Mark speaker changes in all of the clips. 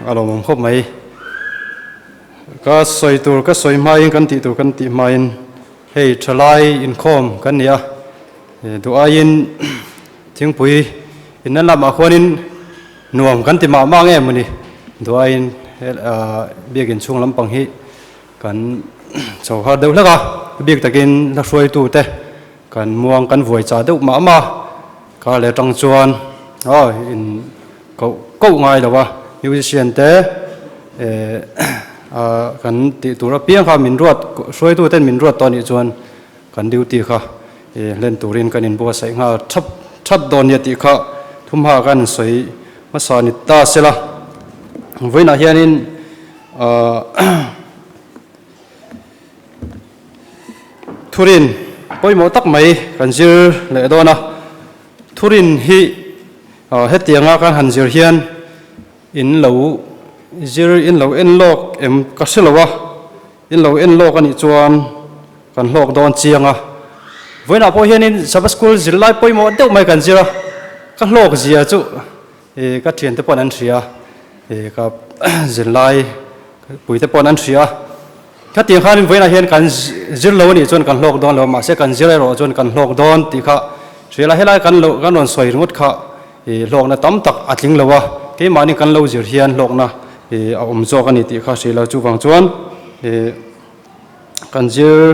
Speaker 1: a lawmawm khawp mai. Ka sawi tur ka sawi hmain kan tih tur kan tih hmain hei thalai inkhawm kan ni a, duh aiin thingpui inna lamah khuanin nuam kan ti mah mah nge mawni duh aiin biakin chhung lampang hi kan chho har deuh hlek a, bik takin hla hruaitute kan muang kan vuai chah deuh mah mah kar leh atang chuan aw in koh koh ngai lo a musician te eh kan tih tur apiang kha min ruat hruaitu ten min ruat tawh anih chuan kan duty kha eh hlen turin kan inbuatsaih nghal thap thap dawn nia tih kha thumha kan sawi hmasa ni ta sela vawiinah hianin ah. Thurin pawimawh tak mai kan zir leh dawn a, thurin hi hetianga kan han zir hian in lo zir in lo en lawk em ka hre lo a, in lo en lawk a nih chuan kan hlawk dawn chiang a. Vawiinah pawh hianin Sabbath School zirlai pawimawh deuh mai kan zir a, ka hlawk zia chu ka thiante pawhin an hria, ka zirlai Puite paw'n an hria a, khatiang khanin vawiinah hian kan zir lo a nih chuan kan hlawk dawn lo, mahse kan zir erawh chuan kan hlawk dawn tih kha hria la, helai kan lo kan rawn sawi ringawt kha ih hlawkna tam tak a tling lo a, keimahni kan lo zir hian hlawkna ih a awm zawk a ni tih kha hria la, chuvang chuan ih kan zir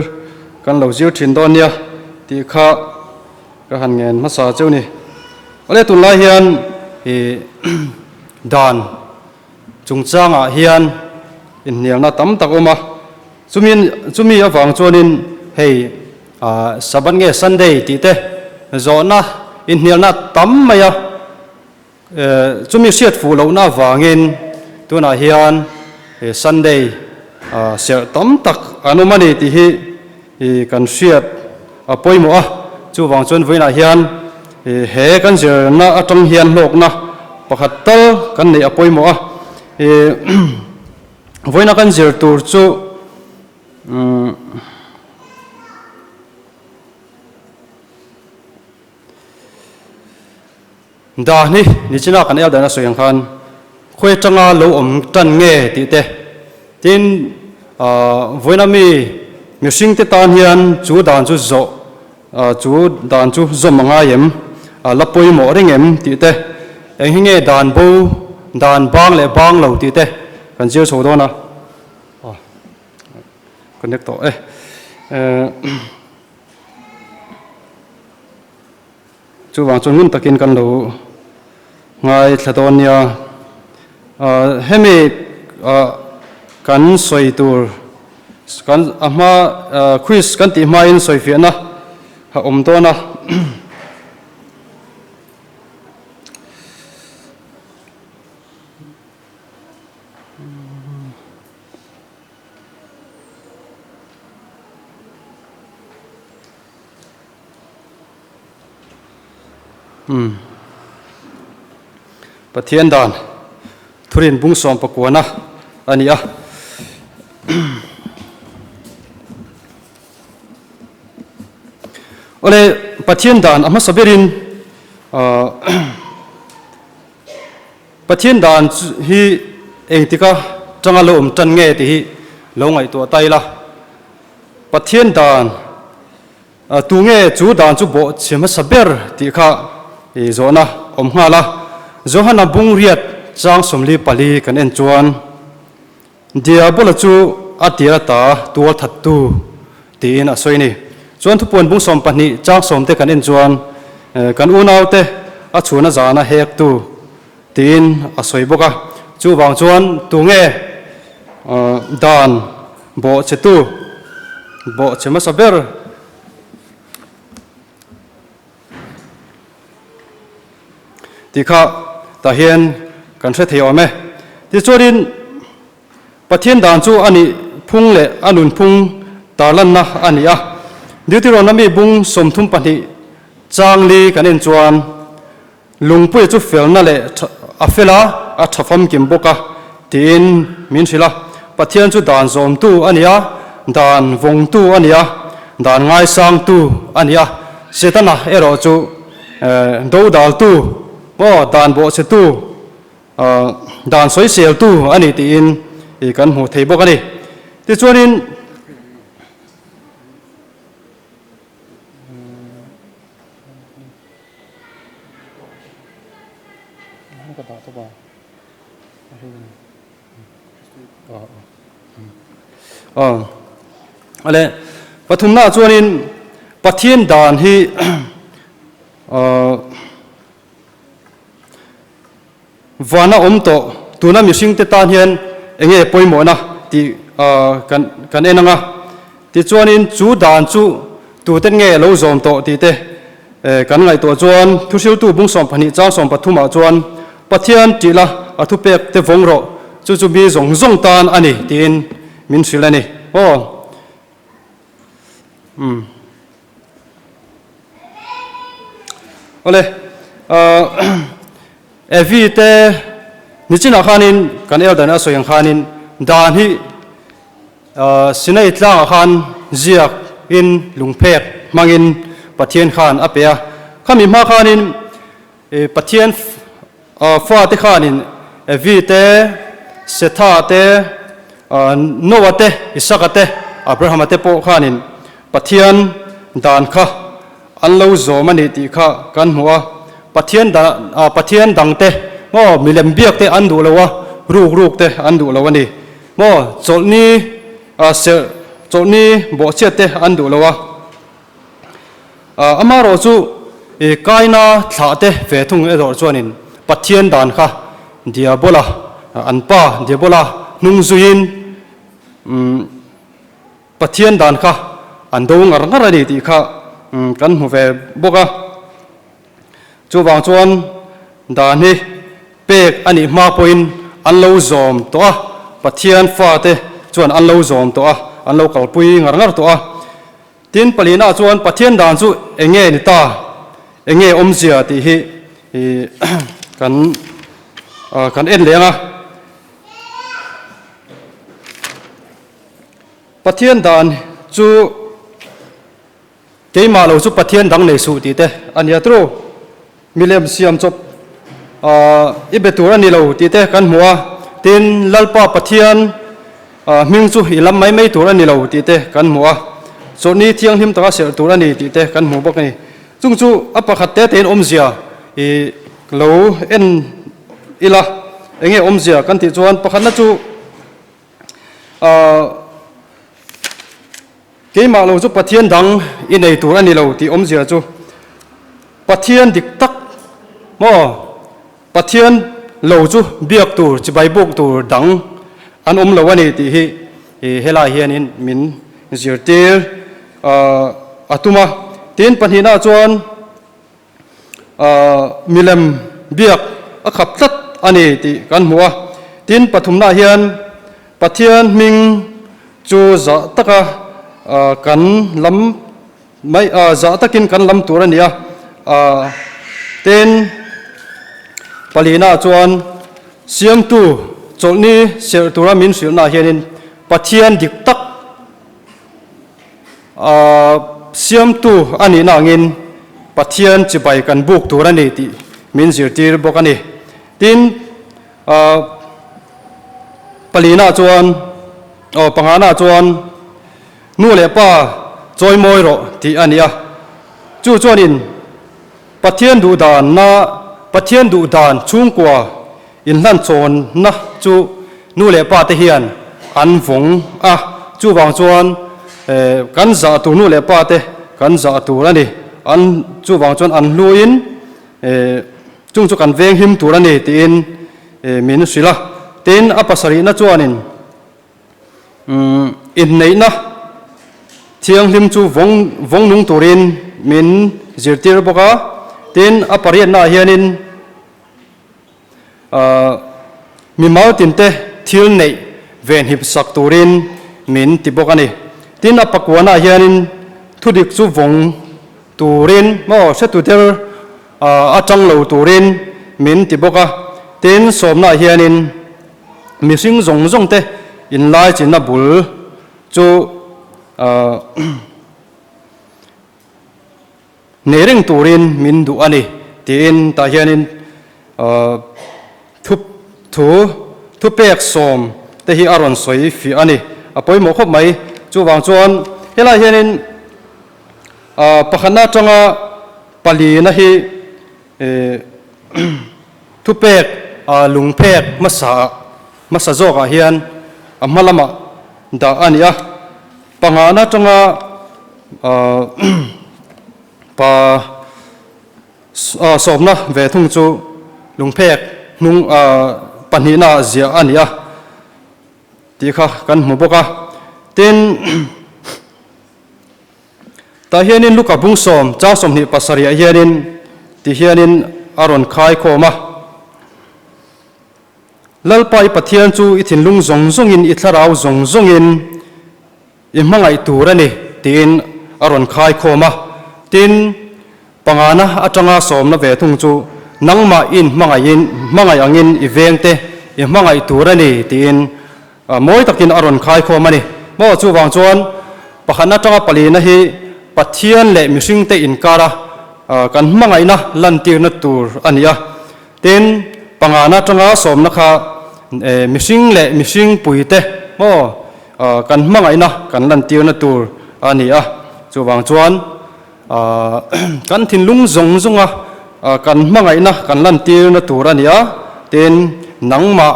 Speaker 1: kan lo zir thin dawn nia tih kha ka han ngen hmasa cheu ni. Awle tunlai hian ih dan. Chungchangah hian inhnialna tam tak awm a, chumi chumi avang chuanin hei Sabbath nge Sunday tih te zawhna inhnialna tam mai a, chumi hriat fuh lohna avangin tunah hian Sunday serh tam tak an awm a ni tih hi kan hriat a pawimawh a, chuvang chuan vawiinah hian he kan zirna atang hian hlawkna pakhat tal kan neih a pawimawh a, vawiina kan zir tur chu Dan hi nichina kan elder a sawi ang khan khawi atanga lo awm tan nge tih te, tin vawiina mi mihring te tan hian chu dan chu zawh chu dan chu zawm a ngai em, la pawimawh reng em tih te, eng hi nge dan bo dan bang leh bang lo tih te kan zir chho dawn a, connect tawh e. Chuvang chuan ngun takin kan lo ngaithla dawn nia. Hemi kan sawi tur kan a hma quiz kan tih hmain sawifiahna a awm dawn a. Umm. Pathian dan thurin bung sawm pakuana a ni a. Awle Pathian dan a hmasa berin Pathian dan hi engtika tanga lo awm tan nge tih hi lo ngaihtuah ta ila. Pathian dan Tunge chu dan chu bawh chhe hmasa ber tih kha i zawhna awm nghal a. Johana bung riat chang 44 kan en chuan, Diabola chu a tir ata tual thattu tiin a sawi a ni. Chuan thupuan bung 12 chang 10 te kan en chuan, Kan unaute a chhuna zana hektu tiin a sawi bawk a. Chuvang chuan tunge dan bawh chhetu, bawh chhe hmasa ber tih kha tah hian kan hre thei awm e. Tichuanin Pathian dan chu a nih phung leh a nun phung tarlanna a ni a. Deuteronomy bung 32 chang li kan en chuan, Lungpuia chu felna leh a fel a, a tha famkim bawk a, tiin min hrilh a. Pathian chu dan zawmtu a ni a, dan vawngtu a ni a, dan ngaisangtu a ni a. Setana erawh chu dodaltu maw, dan bawhchhetu, dan sawiseltu a ni tiin kan hmuh thei bawk a ni. Tichuanin. Ale pathumna chuanin Pathian dan hi Vana awm tawh tuna mihringte tan hian enge pawimawhna tih kan kan en ang a. Tichuanin chu dan chu tuten nge lo zawm tawh tih te kan ngaihtuah chuan Thuhriltu bung 12 chang 13 ah chuan Pathian tih la a thupek te vawng rawh, chu chu mi zawng zawng tan a ni tiin min hrilh a ni. Aw. Umm. Awle, Evi te nichinah khanin kan elder a sawi ang khanin dan hi Sinai tlangah khan ziak in lungphek hmangin Pathian khan a pe a. Khami hma khanin Pathian fate khanin Evi te, Setha te, Noah te, Isaka te, Abrahama te pawh khanin Pathian dan kha an lo zawm a ni tih kha kan hmu a. Pathian Pathian dangte maw milem biak te an duh lo a, ruk ruk te an duh lo a ni maw, chawlhni serh chawlhni bawhchhiat te an duh lo a. Amaherawh chu Kaina thlah te ve thung erawh chuanin Pathian dan kha Diabola an pa Diabola hnung zuiin Pathian dan kha an do ngar ngar a ni tih kha kan hmu ve bawk a. Chuvang chuan dan hi pek a nih hma pawhin an lo zawm tawh a, Pathian fate chuan an lo zawm tawh a, an lo kalpui ngar ngar tawh a. Tin, palina chuan Pathian dan chu eng nge ni ta, eng nge awmzia tih hi kan kan en leng a. Pathian dan chu keimah lo chu Pathian dang nei suh tih te a nia tru. Milem siam chawp i be tur a ni lo tih te kan hmu a, tin Lalpa Pathian hming chu i lam mai mai tur a ni lo tih te kan hmu a, chawlhni thianghlim taka serh tur a ni tih te kan hmu bawk a ni. Chung chu a pakhat te tein awmzia i lo en ila, enge awmzia kan tih chuan pakhatna chu Keimah lo chu Pathian dang i nei tur a ni lo tih awmzia chu Pathian dik tak maw Pathian lo chu biak tur chibai buk tur dang an awm lo a ni tih hi helai hianin min zirtir a tum a. Tin pahnihna chuan Milem biak a khap tlat a ni tih kan hmu a. Tin, pathumnaah hian Pathian hming chu zah taka kan lam mai, zah takin kan lam tur a ni a. Tin, palinaah chuan Siamtu chawlhni serh tura min hrilhnaah hianin Pathian dik tak, Siamtu a nihna angin Pathian chibai kan buk tur a ni tih min zirtir bawk a ni. Tin, palina chuan, aw pangana chuan nu leh pa chawimawi rawh tih a ni a. Chu chuanin Pathian duhdanna, Pathian duhdan chhungkua Inhlanchawnna chu nu leh pa te hian an vawng a, chuvang chuan kan zah tur nu leh pa te kan zah tur a ni. An chuvang chuan an hluin chung chu kan veng him tur a ni tiin min hrilh a. Tin, a pasarihna chuanin inneihna thianghlim chu vawng vawng nung turin min zirtir bawk a. Tin, a pariatnaah hianin. Mimal tinte thil neih venhip sak turin min ti bawk a ni. Tin, a pakuanah hianin thudik chu vawng turin maw hretu der a tang lo turin min ti bawk a. Tin, sawmnaah hianin mihring zawng zawng te inlaichinna bul chu Nei reng turin min duh a ni, tiin tah hianin thu Thu, thupek sawm te hi a rawn sawi fiah a ni. A pawimawh khawp mai. Chuvang chuan helai hianin pakhatna atanga palina hi thupek lungphek hmasa hmasa zawkah hian a hma lamah dah a ni a. Pangana atanga pa. Sawmna ve thung chu lungphek hnung pahnihna ziah a ni a tih kha kan hmu bawk a. Tin, tah hianin Luka bung sawm chang 27 ah hianin ti hianin a rawn khai khawm a, Lalpa i Pathian chu i thinlung zawng zawngin i thlarau zawng zawngin I hmangaih tur a ni, tiin a rawn khai khawm a. Tin, pangana atanga sawmna ve thung chu nangmah in hmangaihin hmangaih angin i vengte i hmangaih tur a ni, tiin mawi takin a rawn khai khawm a ni. Maw chuvang chuan pakhatna atanga palina hi Pathian leh mihringte inkara kan hmangaihna lantirna tur a ni a. Tin, pangana atanga sawmna kha mihring leh mihring puite maw kan hmangaihna kan lantirna tur a ni a. Chuvang chuan kan thinlung zawng zawnga kan hmangaihna kan lantirna tur a ni a. Tin, nangmah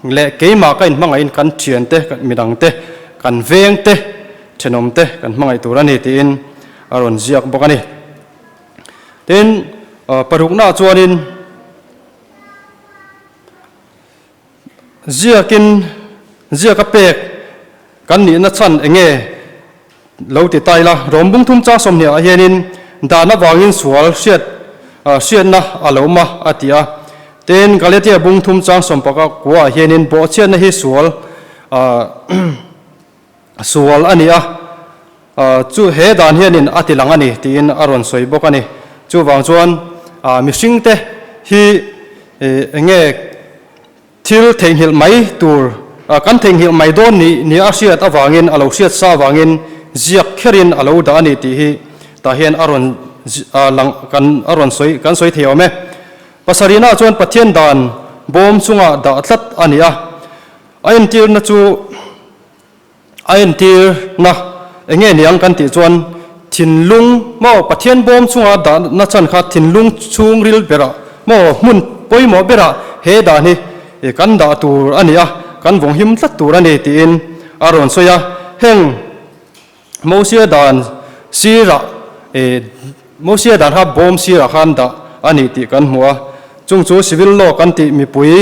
Speaker 1: leh keimah ka inhmangaihin kan thiante, midangte, kan vengte, thenawmte kan hmangaih tur a ni tiin a rawn ziak bawk a ni. Tin, paruknaah chuanin ziakin ziaka pek kan nihna chhan eng nge lo ti ta ila, Rom bung thum chang 20 ah hianin dan avangin sual hriat hriatna a lo awm a a ti a. Tin, Galatia bung thum chang sawmpakah kuaah hianin bawhchhiatna hi sual Sual a ni a, chu he dan hianin a ti lang a ni tiin a rawn sawi bawk a ni. Chuvang chuan mihringte hi eng nge thil theihnghilh mai tur, kan theihnghilh mai dawn ni nia a hriat avangin, a lo hriat sa avangin ziak kherin a lo dah a ni tih hi tah hian a rawn lang kan a rawn sawi kan sawi thei awm e. Pasarihnaah chuan Pathian dan bawm chungah dah tlat a ni a, A entirna chu a entirna eng nge niang kan tih chuan thinlung maw Pathian bawm chunga dahna chan kha thinlung chhungril berah maw hmun pawimawh berah he dan hi kan dah tur a ni a, kan vawnghim tlat tur a ni tiin a rawn sawi a. Heng Mosia dan sirah eh Mosia dan kha bawm sirah khan dah a ni tih kan hmu a, chung chu civil law kan tih mipui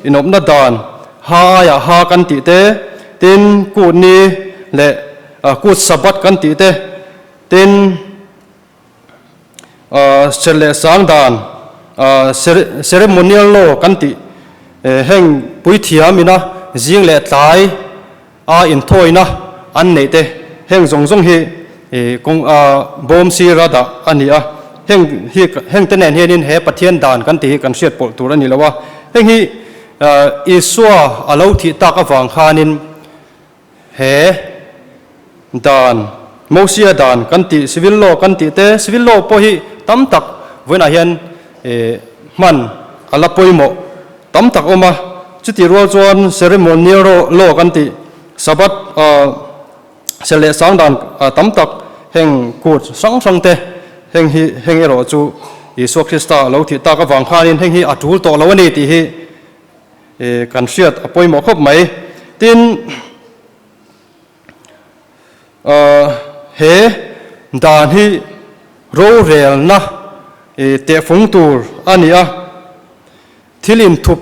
Speaker 1: inawpna dan ha aiah ha kan tih te, tin kut ni leh kut Sabbath kan tih te, tin Serh leh sang dan ceremonial law kan tih heng puithiam ina zing leh tlai a inthawina an neih te heng zawng zawng hi kawng bawm sira dah a ni a. Heng hi heng te nen hianin he Pathian dan kan tih hi kan hriat pawlh tur a ni lo a. Heng hi Isua a lo thih tak avang khanin He dan, Mosia dan kan tih, civil law kan tih te, civil law pawh hi tam tak vawiinah hian hman a la pawimawh tam tak awm a. Chutih rual chuan ceremonial law kan tih, Sabbath serh leh sang dan tam tak heng kut hrang hrang te, heng hi heng erawh chu Isua Krista a lo thih tak avang khanin heng hi a tul tawh lo a ni tih hi Kan hriat a pawimawh khawp mai. Tin, he dan hi rorelna tehfung tur a ni a, thil inthup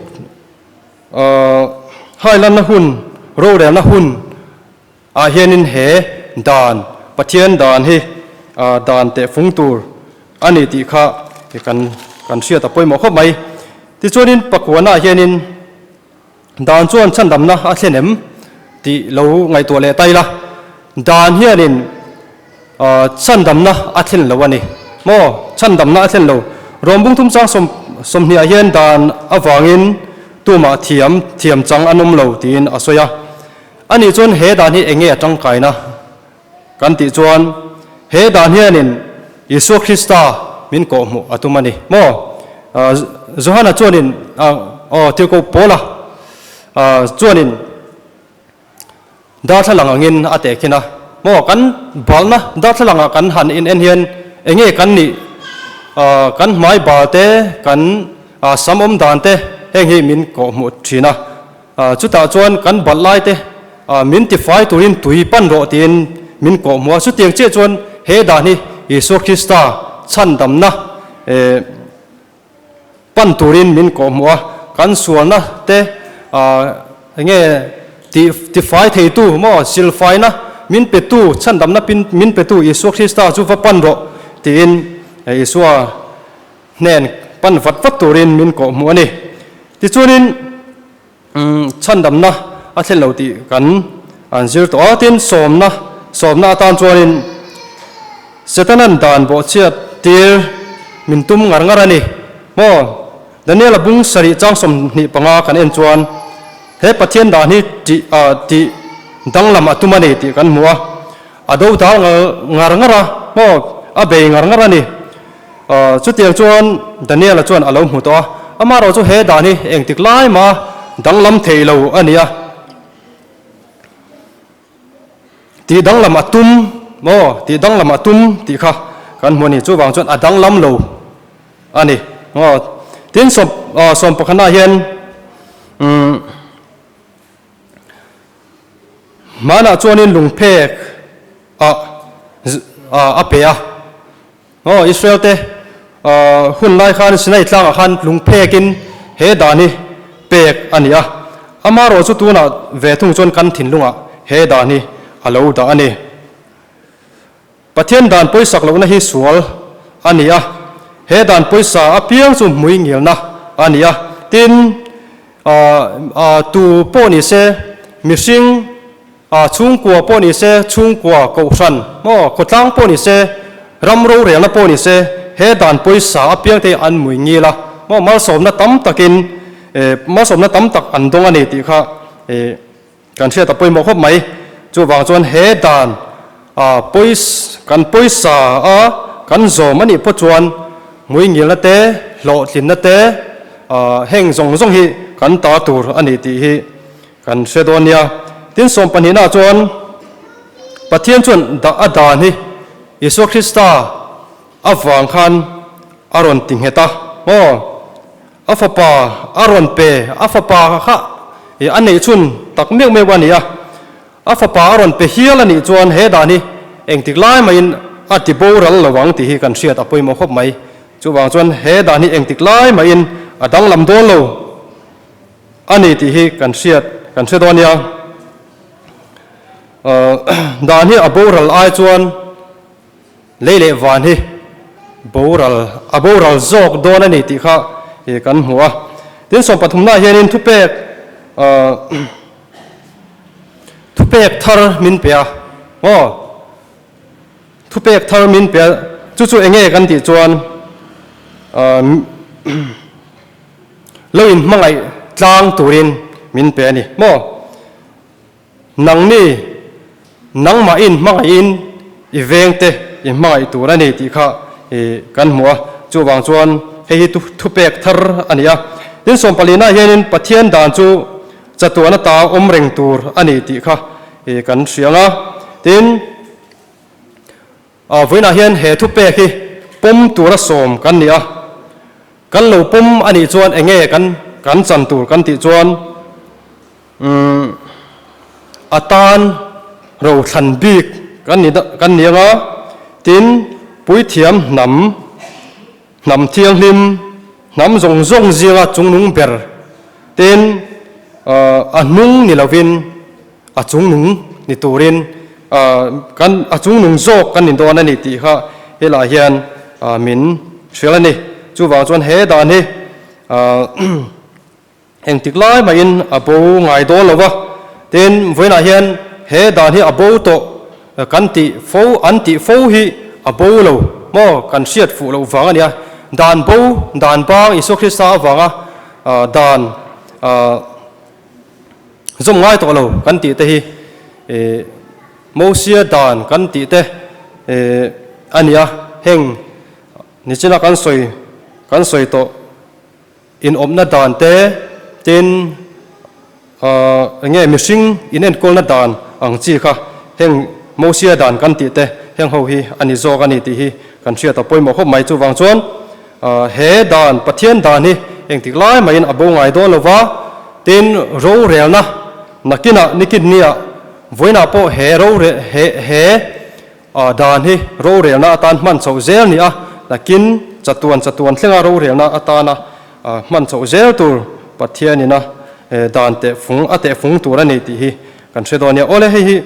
Speaker 1: hailanna hun, rorelna hun ah hianin he dan, Pathian dan hi dan tehfung tur a ni tih kha kan kan hriat a pawimawh khawp mai. Tichuanin pakuana ah hianin dan chuan chhandamna a thlen em tih lo ngaihtuah leh ta ila, dan hianin chhandamna a thlen lo a ni maw? Chhandamna a thlen lo. Rawmbung thum chang 20 ah hian dan avangin tumah thiam thiam chang an awm lo tiin a sawi a. A nih chuan he dan hi eng nge a tangkaina kan tih chuan he dan hianin Isua Krista min kawhhmuh a tum a ni maw? Johana chuanin aw Tirhkoh Paula. Chuanin darthlalang angin a tehkhin a, maw kan balna darthlalangah kan han in en hian enge kan nih kan hmai bal te kan sam awm dan te heng hi min kawhhmuh thin a. Chutah chuan kan balh lai te min tifai turin tui pan rawh tiin min kawhhmuh a, chutiang chiah chuan he dan hi Isua Krista chhandamna pan turin min kawhhmuh a, kan sualna te enge tih tifai theitu maw silfaina min petu chhandamna min petu Isua Krista chu va pan rawh tiin Isua hnen pan vat vat turin min kawhhmuh a ni. Tichuanin chhandamna a thlen lo tih kan an zir tawh a, tin sawmna sawmna atan chuanin Setanan dan bawhchhiat tir min tum ngar ngar a ni. Maw Daniela bung sarih chang 25 kan en chuan he Pathian dan hi tih tih danglam a tum a ni tih kan hmu a, a do dal ngar ngar a, maw a bei ngar ngar a ni. Chutiang chuan Daniela chuan a lo hmu tawh a, amaherawh chu he dan hi engtik lai mah danglam thei lo a ni a, tih danglam a tum maw, tih danglam a tum tih kha kan hmu a ni, chuvang chuan a danglam lo a ni maw. Tin sawm pakhatnaah hian umm hmanah chuanin lungphek ah a pe a. Aw, Israel te hun lai khan Sinai tlangah khan lung phekin he dan hi pek a ni a, amaherawh chu tunah ve thung chuan kan thinlungah he dan hi a lo dah a ni. Pathian dan pawisak lohna hi sual a ni a, he dan pawisa apiang chu hmui ngilna a ni a, tin, tu pawh ni se mihring, A chhungkua pawh ni se, chhungkua kohhran maw, khawtlang pawh ni se, ram rorelna pawh ni se, he dan pawisa apiang te hi an mui ngil a, maw malsawmna tam takin malsawmna tam tak an dawng a ni tih kha kan hriat a pawimawh khawp mai. Chuvang chuan he dan pawis kan pawisa a kan zawm a nih pawh chuan mui ngilna te, hlawhtlinna te heng zawng zawng hi kan ta tur a ni tih hi Kan hre dawn nia. Tin sawmpahnihnaah chuan Pathian chuan dah a dan hi Isua Krista avang khan a rawn ti nghet a, maw? A fapa a rawn pe, a fapa kha a neih chhun tak meuh meuh a ni a, a fapa a rawn pe hial a nih chuan he dan hi engtik lai mahin a ti boral lo ang tih hi kan hriat a pawimawh khawp mai. Chuvang chuan he dan hi engtik lai mahin a danglam dawn lo. A ni tih hi kan hriat kan hre dawn nia. Dan hi a boral ai chuan lei leh van hi boral a boral zawk dawn a ni tih kha kan hmu a. Tin sawmpathumnaah hianin thupek thupek thar min pe a maw? Thupek thar min pe a, chu chu enge kan tih chuan Lo in hmangaih tlang turin min pe a ni maw? Nangni nangmah in hmangaihin i vengte i hmangaih tur a ni tih kha kan hmu a, chuvang chuan hei hi thupek thar a ni a. Tin sawmpalina hianin Pathian dan chu chatuan ata awm reng tur a ni tih kha kan hria ang a, tin, Vawiinah hian he thupek hi pawm tura sawm kan ni a, kan lo pawm a nih chuan eng nge kan kan chan tur kan tih chuan umm a tan rothlan bik kan ni kan ni anga tin puithiam hnam hnam thianghlim hnam zawng zawng zinga chungnung ber tin a hnung ni lovin A chungnung ni turin kan a chungnung zawk kan ni dawn a ni tih kha helaiah hian min hrilh a ni. Chuvang chuan he dan hi engtik lai mahin a bo ngai dawn lo va, tin vawiinah hian he dan hi a bo tawh kan tih fo an tih fo hi a bo lo maw kan hriat fuh loh vang a nia. Dan bo dan bang Isua Krista avanga dan Zawm ngai tawh lo kan tih te hi Mosia dan kan tih te a ni a, heng nichina kan sawi kan sawi tawh inawmna dan te tin. Enge mihring inenkawlna dan ang chi kha heng Mosia dan kan tih te heng ho hi a ni zawk a ni tih hi kan hriat a pawimawh khawp mai. Chuvang chuan he dan, Pathian dan hi engtik lai mahin a bo ngai dawn lo va, tin rorelna nakinah nikin nia vawiinah pawh he rore he he dan hi rorelna atan hman chhoh zel ni a, nakin chatuan chatuan thlenga rorelna atana hman chhoh zel tur Pathianina dan teh fung a teh fung tur a ni tih hi kan hre dawn a nia. Awle hei hi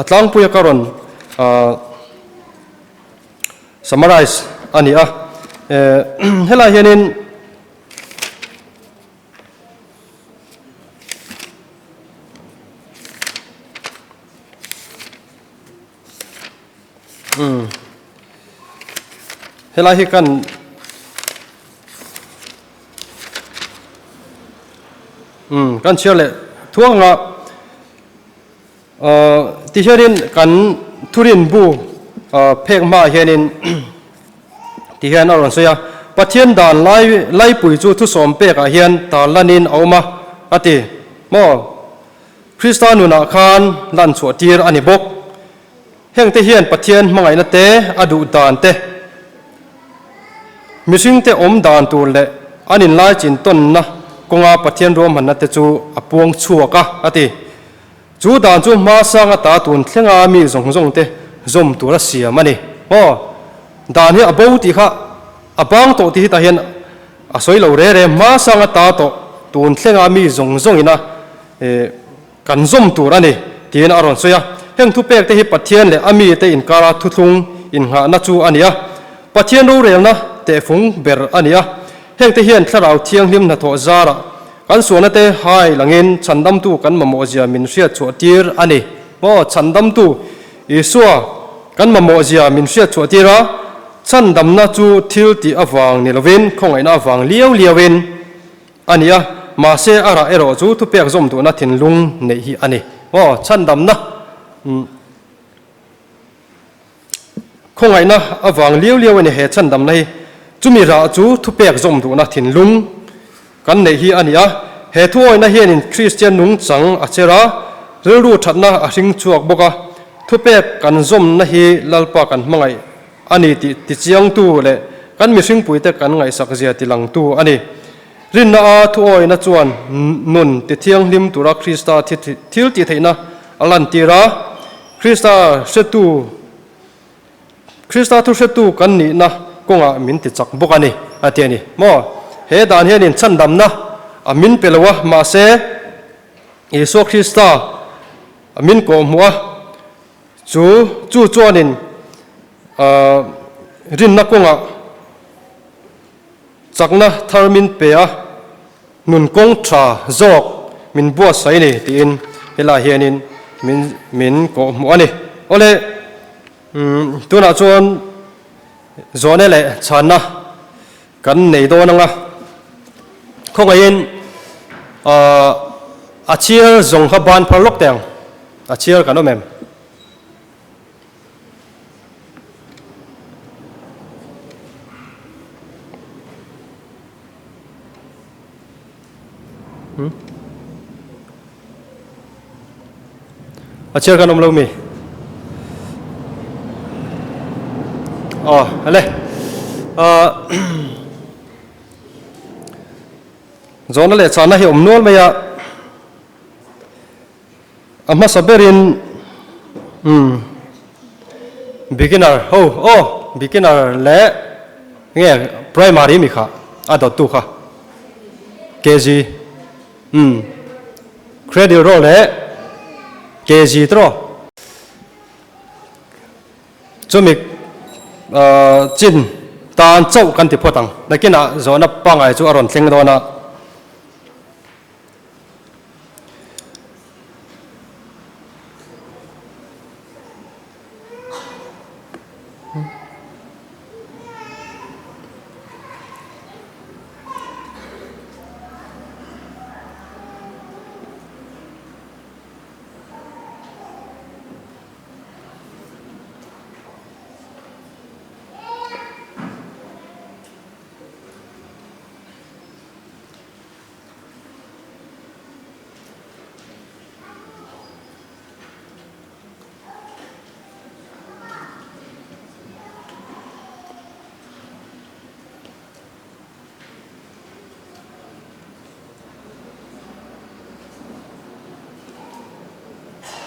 Speaker 1: a tlangpuia ka rawn summarize a ni a, helai hianin Umm helai hi kan umm kan chhiar leh thuang a ahh ti hianin kan thurin bu ahh phek hmaah hianin ti hian a rawn sawi a Pathian dan lai laipui chu thusawm pekah hian tarlanin a awm a a ti maw. Krista nunah khan lan chhuah tir a ni bawk. Hengte hian Pathian hmangaihna te, a duh dan te, mihringte awm dan tur leh an inlaichin tawnna kawnga Pathian ruahmanna te chu a puang chhuak a, a ti. Chu dan chu hmasang ata tun thlenga mi zawng zawng te zawm tur a siam a ni. Aw, dan hi a bo tih kha a bang tawh tih hi tah hian a sawi lo re re. Hmasang ata tawh tun thlenga mi zawng zawngin a Kan zawm tur a ni, tiin a rawn sawi a. Heng thupek te hi Pathian leh a mite inkara thuthlung innghahna chu a ni a. Pathian rorelna tehfung ber a ni a. Hengte hian Thlarau Thianghlim hnathawh zarah kan sualna te hai langin chhandamtu kan mamawhzia min hriat chhuah tir a ni. Maw chhandamtu Isua kan mamawhzia min hriat chhuah tir a, chhandamna chu thil tih avang ni lovin khawngaihna avang liau liauin, A ni a, mahse a rah erawh chu thupek zawm duhna thinlung neih hi a ni. Aw, chhandamna, khawngaihna avang liau liau a ni he chhandamna hi. Chumi rah chu thupek zawm duhna thinlung kan neih hi a ni a. He thuawihna hianin Kristian nungchang a cher a, rilru thatna a hring chhuak bawk a. Thupek kan zawmna hi Lalpa kan hmangaih a ni tih tichiangtu leh kan mihringpuite kan ngaihsakzia tilangtu a ni. Rinna a thuawina chuan nun tithianghlim tura Krista thil tihtheihna a lantir a, Krista hretu Krista thuhretu kan nihna kawngah min tichak bawk a ni, a ti a ni. Maw? He dan hianin chhandamna a min pe lo a, mahse Isua Krista a min kawhhmuh a, Chu chu chuanin rinna kawngah chakna thar min pe a, nun kawng tha zawk min buatsaih a ni tiin helai hianin min min kawhhmuh a ni. Awle, tunah chuan zawhna leh chhanna kan nei dawn ang a, khawngaihin a chhiar zawng kha ban phar lawk teh ang. A chhiar kan awm em? Hmm? A chhiar kan awm lo mi? Aw, ale. Uh, Zawhna leh chahna hi awm nual mai a. A hmasa berin umm beginner ho aw beginner leh nge primary mi kha a dawttu kha KG umm cradle rawh leh KG tawh chumi chin tan chauh kan ti phawt ang nakinah zawhna pangngai chu a rawn thleng dawn a.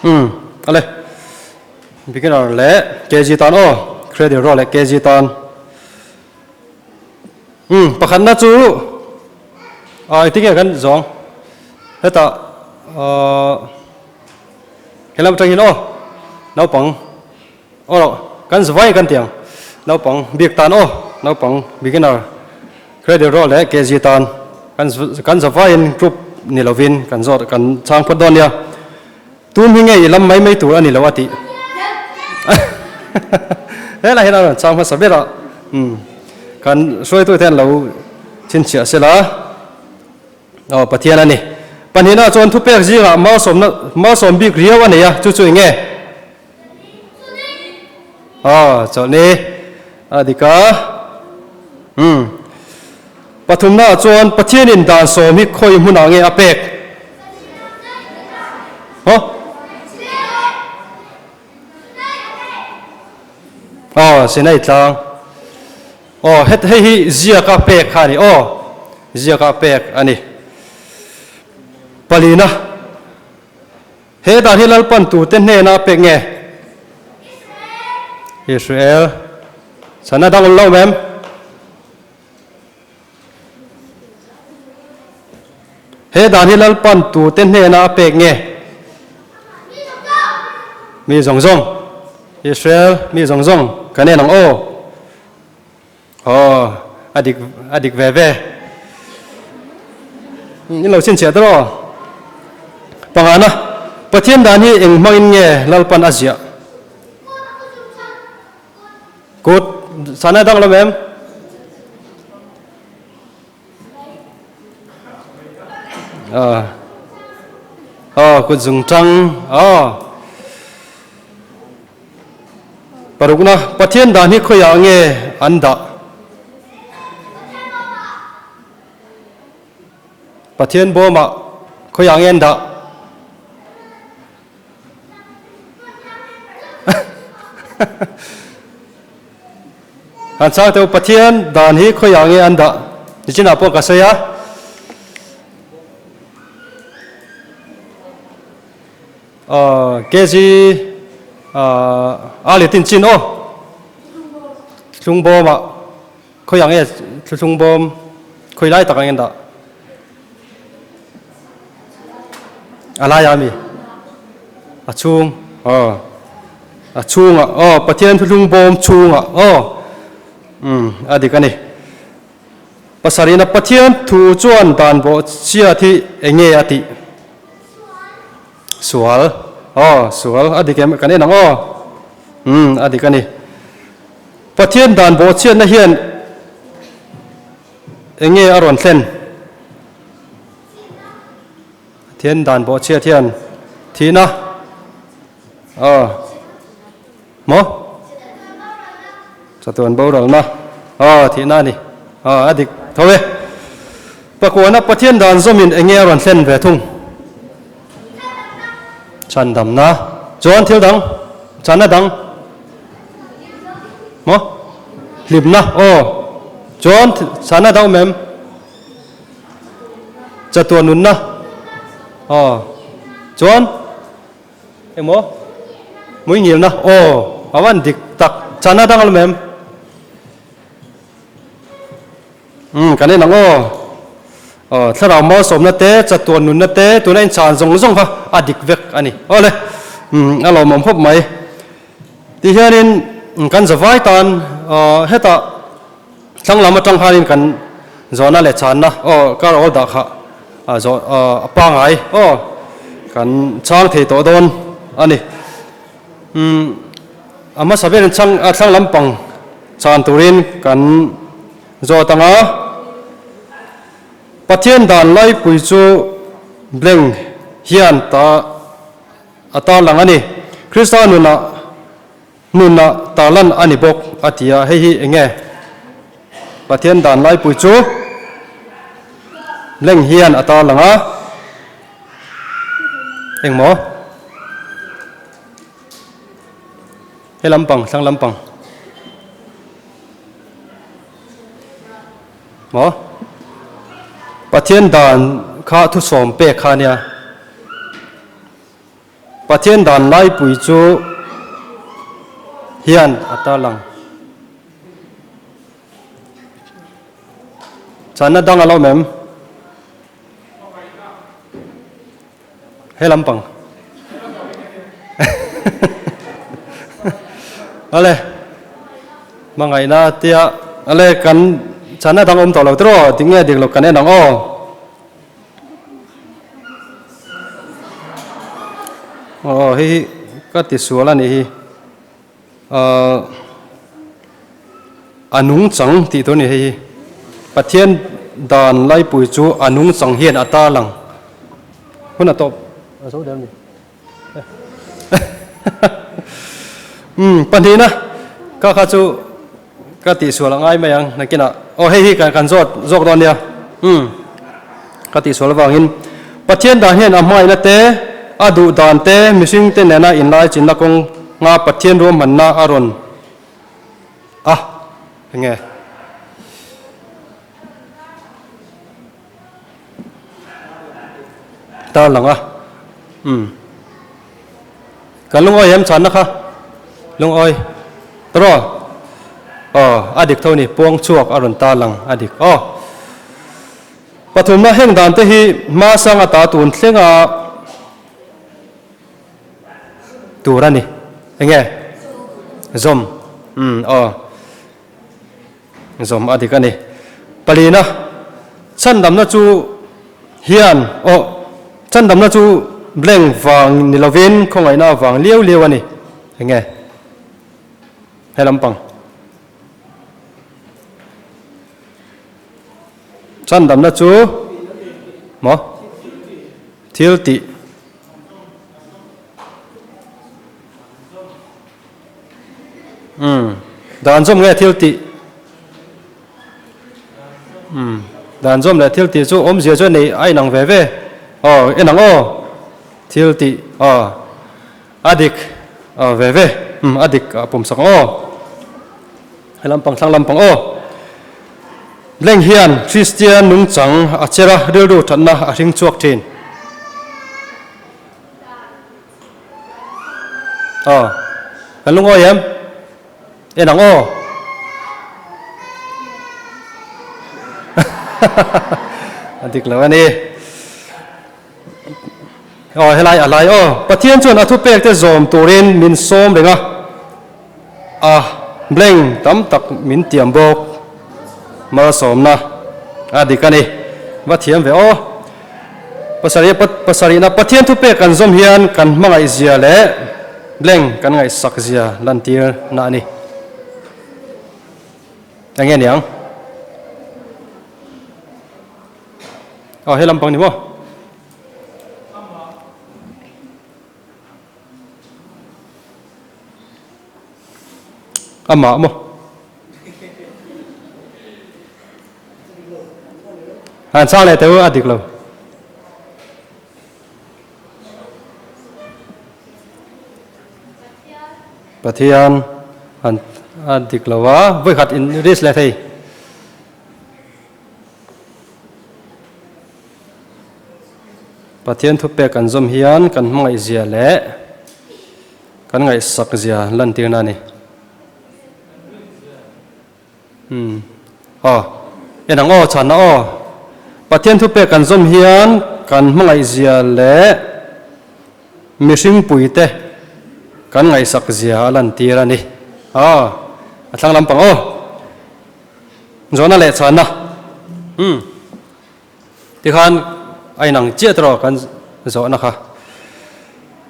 Speaker 1: Umm ale beginner leh KG tan aw credit rual leh KG tan umm pakhatna chu ah engtin nge kan zawng hetah ahh helam atangin aw naupang Aw loh, kan zavai kan ti ang. Naupang bik tan aw, naupang beginner credit rawh leh KG tan kan kan zavaiin group ni lovin kan zawt kan chang phawt dawn nia. Tum hi nge i lam mai mai tur a ni lo a tih. Helai hian a rawn chang hmasa ber a, umm kan hruaitute an lo chhinchhiah sela. Aw, Pathian a ni. Pahnihna chuan thupek zingah malsawmna malsawm bik riau a nei a, chu chu eng nge? Aw, chawlhni a dik a. Umm. Pathumnaah chuan Pathianin dan sawm hi khawi hmunah nge a pek? Haw? Aw, Sinai tlang. Aw, het hei hi ziaka pek kha a ni. Aw, ziaka pek a ni. Palina. He dan hi Lalpan tute hnena a pek nge? Israel. Chhan a dang awm lo mem? He dan hi Lalpan tute hnena a pek nge? Mi zawng zawng. Israel mi zawng zawng kan en ang aw. Aw, a dik a dik ve ve. In lo chhinchhiah ta rawh. Pangana, Pathian dan hi eng hmangin nge Lalpan a ziah? Kut, sana dang lo em? Aw, aw, kut zung tang, aw. Parukna, Pathian dan hi khawiah nge an dah? Pathian bawmah khawiah nge an dah? Han chang teu Pathian dan hi khawiah nge an dah? Nichinah pawh ka sawi a. KG a leh tin chin aw thlung bawm ah khawi ang nge thlung bawm khawi lai tak ang en dah a lai ah mi a chhung aw a chhung ah aw Pathian thlung bawm chhung ah aw um a dik a ni pasarihna Pathian thu chuan dan bawh chhiat hi eng nge a tih. Sual aw sual a dik em kan en ang aw umm a dik a ni. Pathian dan bawhchhiatna hian eng nge a rawn thlen? Pathian dan bawhchhiat hian thihna aw maw? Chatuan boralna aw thihna a ni aw a dik tho e. Pakuana Pathian dan zawmin eng nge a rawn thlen ve thung? Chhandamna chuan thil dang chana dang maw? Hlimna aw chuan chana dang awm em? Chatuan nunna aw chuan Engmaw? Muingilna? Aw, a van dik tak. Chana dang alawm em? Umm, kan en ang aw. Aw, thlarau malsawmna te, chatuan nunna te, tuna inchhan zawng zawng kha a dik vek a ni. Aw le, umm, a lawmawm khawp mai. Ti hianin kan zavai tan hetah thlang lam atang khanin kan zawhna leh chhanna aw kar awl dah kha zawh a pangai aw kan chhang thei tawh dawn a ni. Umm a hmasa berin chhang thlang lampang chhan turin kan zawt ang a, Pathian dan laipui chu blank hian ta a tarlang a ni. Krista nunah nunah tarlan a ni bawk a ti a, hei hi eng nge? Pathian dan laipui chu leng hian a tarlang a, eng maw? He lampang, thlang lampang. Maw? Pathian dan kha thusawm pek kha nia. Pathian dan laipui chu hian a tarlang. Chhanna dang a lo awm em? He lampang. Ale hmangaihna tia ale kan chhanna dang awm tawh lo tiraw tinge dik lo kan en ang aw. Aw hei hi ka ti sual a nih hi. Ahh a nungchang tih tur a ni hei hi. Pathian dan laipui chu a nungchang hian a tarlang hun a tawp a zo der a ni. Umm pahnihna ka kha chu ka tihsual a ngai mai ang nakinah aw hei hi kan zawt zawk dawn nia umm ka tihsual avangin Pathian dan hian a hmaihna te a duh dan te mihring te nena inlai chinna kawng nga Pathian ruahmanna a rawn a enge Tarlang a umm kan lungawi em chhanna kha lungawi tawraw aw a dik tho ni puang chhuak a rawn tarlang a dik aw pathumna heng dan te hi hma sang ata tun thlenga tur a ni enge zawm umm aw. Zawm a dik a ni. Palina, Chhandamna chu hian aw chhandamna chu blank vang ni lovin khawngaihna avang liau liau a ni. Enge? He lampang. Chhandamna chu maw? Thil tih. Umm dan zawm nge thil tih umm dan zawm leh thil tih chu awmzia chu a nei a inang ve ve aw en ang aw thil tih aw a dik aw ve ve umm a dik a pawm sak ang aw he lampang thlang lampang aw blank hian Kristian nungchang a cher a rilru thatna a hring chhuak thin. Aw, kan lungawi em? En ang aw. A dik lo a ni. Aw, helai a lai aw. Pathian chuan a thupek te zawm turin min sawm reng a. A blank tam tak min tiam bawk. Malsawmna a dik a ni. Va thiam ve aw. Pasarih pasarihna Pathian thupek kan zawm hian kan hmangaih zia leh blank kan ngaihsak zia lantir na a ni. Eng nge niang? Aw he lampang ni maw? Amah maw? Han chhang leh teh u a dik lo. Pathian han a dik lo a, vawikhat in risk leh thei. Pathian thupek kan zawm hian kan hmangaih zia leh kan ngaihsak zia lantirna a ni. Umm aw en ang aw chhanna aw. Pathian thupek kan zawm hian kan hmangaih zia leh mihring puite kan ngaihsak zia a lantir a ni. Aw a thlang lampang aw. Zawhna leh chhanna umm tikhan a inang chiah tawh kan zawhna kha.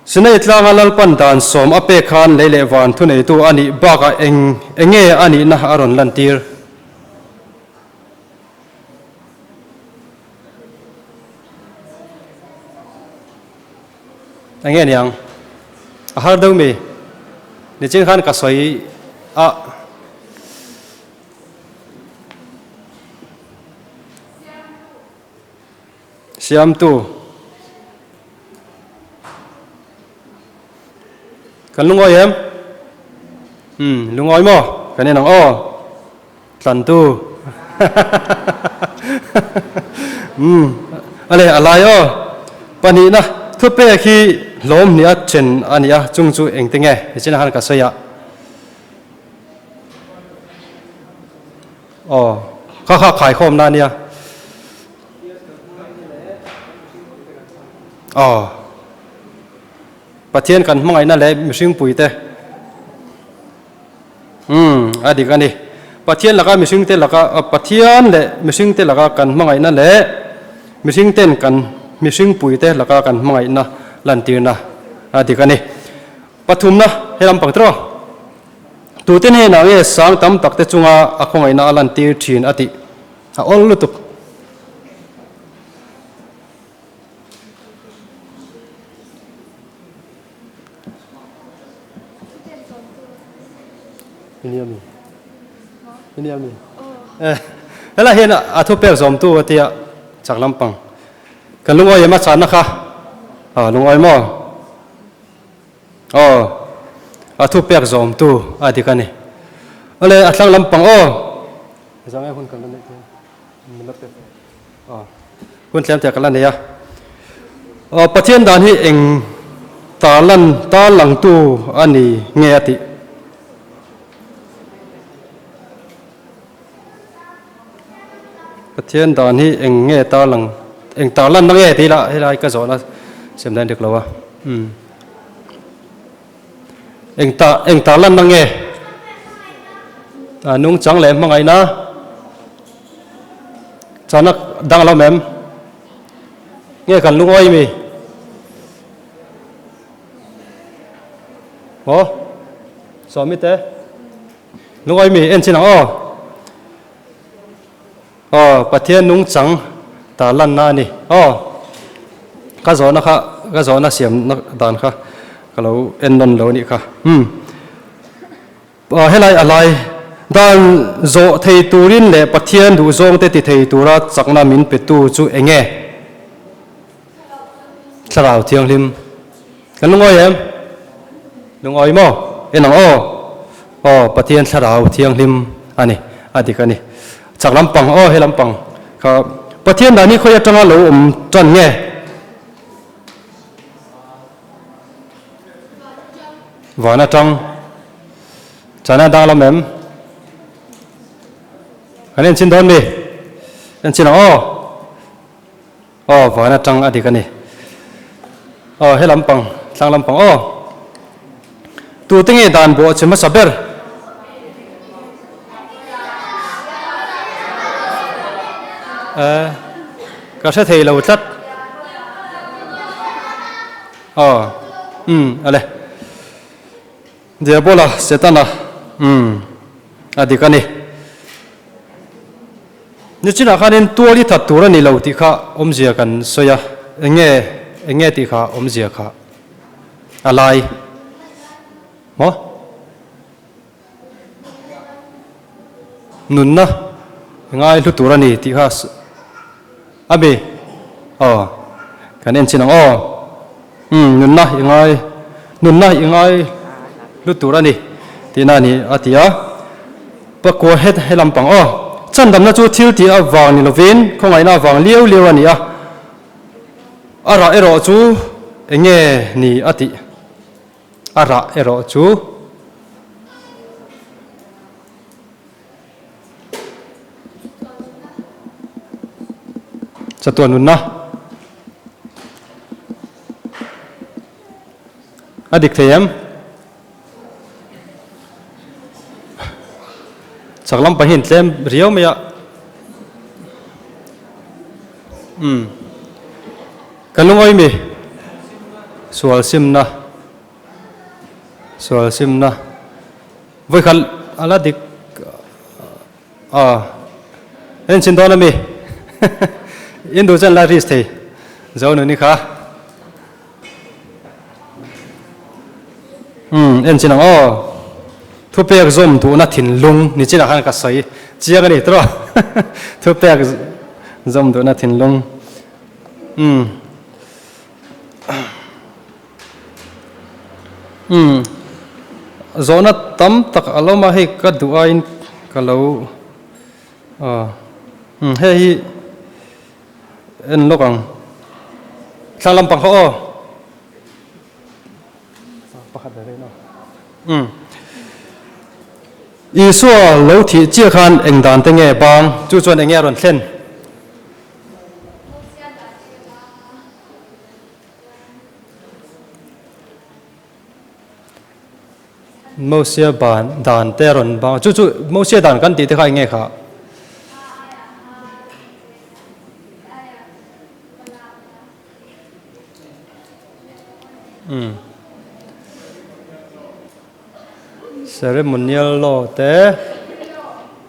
Speaker 1: Sinai tlanga Lalpan dan sawm a pek khan lei leh van thuneitu a nih bakah eng enge a nihna a rawn lantir. Enge niang? A har deuh mi? Nichin khan ka sawi a. Siamtu Kan lungawi em? Umm lungawi maw? Kan en ang aw. Tlantu Umm ale a lai aw. Pahnihna. Thupek hi hlawm hnih a then a ni a, chung chu engte nge? Nichinah khan ka sawi a. Aw, kha kha khaikhawmna a nia. Aw, Pathian kan hmangaihna leh mihring puite. Umm, a dik a ni. Pathian laka mihringte laka, Pathian leh mihringte laka kan hmangaihna leh mihringten kan mihringpuite laka kan hmangaihna lantirna a dik a ni. Pathumna, he lampang tiraw? Tute hnenah nge sang tam takte chunga a khawngaihna a lantir thin a tih a awl lutuk. Helai hian a thu pek zawmtu a tia chak lampang kan lungawi em a chahna kha a lungawi maw aw a thu pek zawmtu a dik a ni awle a thlang lampang aw zangai hun kan la neih te min la pek Aw, hun tlem te ka la nei a. Aw, Pathian dan hi eng tarlan tarlangtu a ni nge a tih? Pathian dan hi eng nge tarlang eng tarlanna nge tih lah helai ka zawhna sem dan dik lo a. Umm. Eng ta eng tarlanna nge? A nungchang leh hmangaihna. Chana dang lo mem. Nge kan lungawi mi? Maw? Sawmi te? Lungawi mi en chin ang aw. Aw, Pathian nungchang ta lanna a ni. Aw, ka zawhna kha, ka zawhna siamna dan kha ka lo en nawn lo a nih kha. Hmm. Helai a lai dan zawh thei turin leh Pathian duhzawngte ti thei tura chakna min petu chu eng nge? Thlarau Thianghlim. Kan lungawi em? Lungawi maw? En ang aw. Aw, Pathian Thlarau Thianghlim a ni, a dik a ni. Chak lampang, aw he lampang kha Pathian dan hi khawi atanga lo awm tan nge? Van atang chana dang lam em? Kan en chin dawn mi? En chin ang aw. Aw van atang a dik a ni. Aw he lampang tlang lampang aw. Tute nge dan bawh che hmasa ber? Eh, ka hre thei lo tlat. Aw, umm, ale. Diabola, Setana, umm, a dik a ni. Nichinah khanin tual i that tur a ni lo tih kha awmzia kan sawi a, eng nge, eng nge tih kha awmzia kha a lai maw? Nunna ngai hlu tur a ni tih kha a mi aw kan en chin ang aw umm nunna i ngai nunna i ngai hlu tur a ni tihna a ni a ti a pakua het he lampang aw chandamna chu thil tih avang ni lovin khawngaihna avang liau liau a ni a a rah erawh chu eng nge ni a tih. A rah erawh chu chatuan nunna a dik thei em? Chak lam pahin tlem riau mai a. Umm. Ka lungawi mi? Sual simna. Sual simna. Vawikhat a la dik a. En chin dawn a mi? In duh chuan la risk thei. Zo nuni kha. Umm en chin ang aw. Thupek zawm duhna thinlung ni chinah khan ka sawi chiang a ni tawh. Thupek zawm duhna thinlung. Umm. Umm. Zawhna tam tak a lawm a hei ka duh aiin ka lo aw. Umm hei hi en lawk ang. Thlang lampang kha aw. Pakhat ve ve no. Umm. Isua lo thih chiah khan eng dan te nge bang? Chu chuan eng nge a rawn thlen? Mosia ban dan te a rawn bang a. Chu chu Mosia dan kan tih te kha eng nge kha? Umm. Ceremonial law te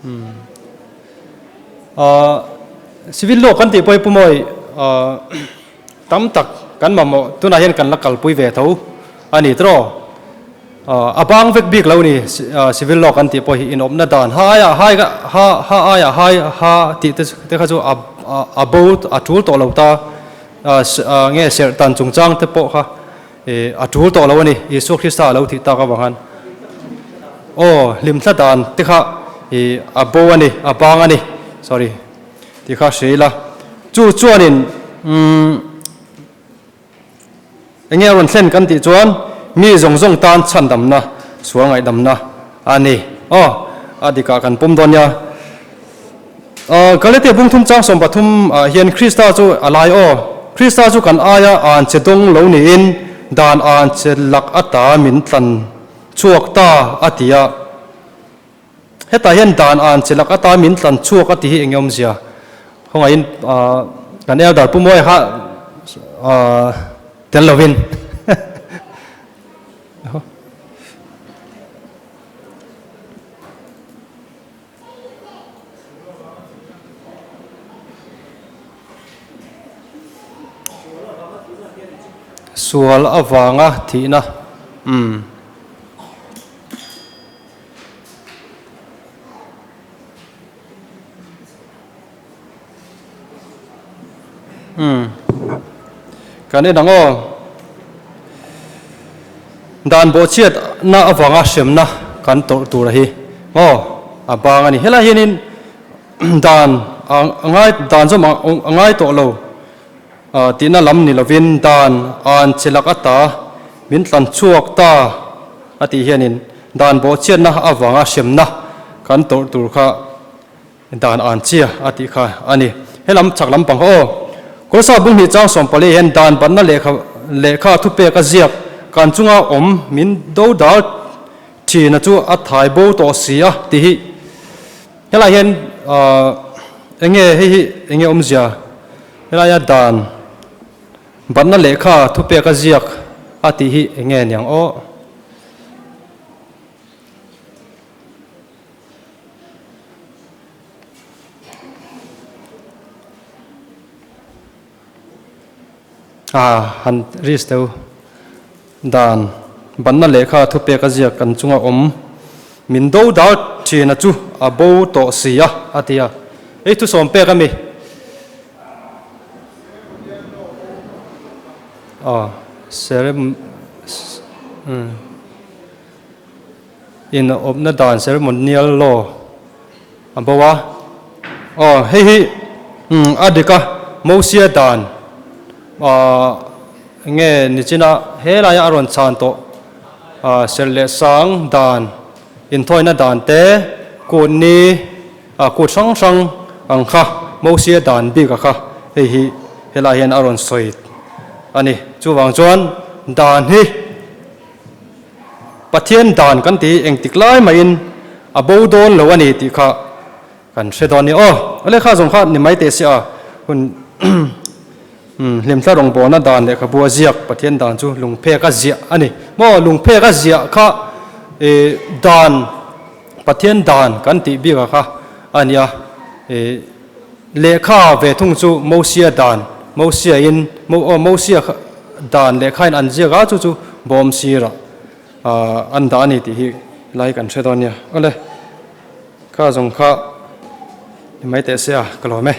Speaker 1: umm ah civil law kan tih pawh hi pu mawi ah tam tak kan mamawh tunah hian kan la kalpui ve tho a ni tawh ah a bang vek bik lo a ni civil law kan tih pawh hi inawpna dan ha aiah hai ha ha aiah hai ha tih te te kha chu a a bo a tul tawh lo ta ah nge serh tan chungchang te pawh kha Ih, a tul tawh lo a ni, Isua Krista a lo thih tak avang khan. Aw, hlimthla dan te kha ih a bo a ni, a bang a ni, sorry, tih kha hria ila. Chu chuanin umm eng nge a rawn thlen kan tih chuan mi zawng zawng tan chhandamna, sual ngaihdamna a ni. Aw, a dikah kan pawm dawn nia. Galatia bung thum chang 13 ah hian Krista chu a lai aw. Krista chu kan aia an che dawng lo niin dan an che lak ata min tlan chhuak ta a ti a. Hetah hian dan an che lak ata min tlan chhuak a ti hi eng awmzia? Khawngaihin kan elder Pu Mawia kha tel lovin. Sual avanga thihna umm. Umm. Kan en ang aw. Dan bawhchhiatna avanga hremna kan tawrh tur a hi maw a bang a ni. Helai hianin dan a ngai dan zawm a ngai tawh lo tihna lam ni lovin dan an che lak ata min tlan chhuak ta a tih hianin dan bawhchhiatna avanga hremna kan tawrh tur kha Dan an chia a tih kha a ni. He lam chak lampang kha aw. Kawlsa bung hnih chang 14 hian dan batna lehkha lehkha thupek a ziak kan chunga awm min do dal thina chu a thai bo tawh si a tih hi. Helai hian ahh enge hei hi enge awmzia helaia dan batna lehkha thupek a ziak a tih hi enge niang aw. A han risk deuh dan banna lehkha thupek a ziak kan chunga awm min do dal thina chu a bo tawh si a a ti a ei thusawm pek a mi a serem umm. In awmna dan ceremonial law a bo a. Aw hei hi a dik a, Mosia dan nge nichina helaia a rawn chhan tawh serh leh sang dan, inthawina dan te, kut ni, kut hrang hrang ang kha Mosia dan bik a kha hei hi helai hian a rawn sawi a ni. Chuvang chuan dan hi. Pathian dan kan ti engtik lai maiin a bo dawn lo a ni tih kha kan hre dawn a ni. Aw, a lehkha zawng kha ni mai teh si a, hun hlimthla rawngbawlna dan lehkhabu a ziak Pathian dan chu lungphek a ziah a ni. Maw lungphek a ziah kha dan Pathian dan kan tih bik a kha a ni a, lehkha ve thung chu Mosia dan, Mosia in, aw Mosia dan lehkha in an ziak a, chu chu bawm sirah an dah a ni tih hi lai kan hre dawn nia. Awle, kha zawng kha ni mai teh se a, ka lawm e.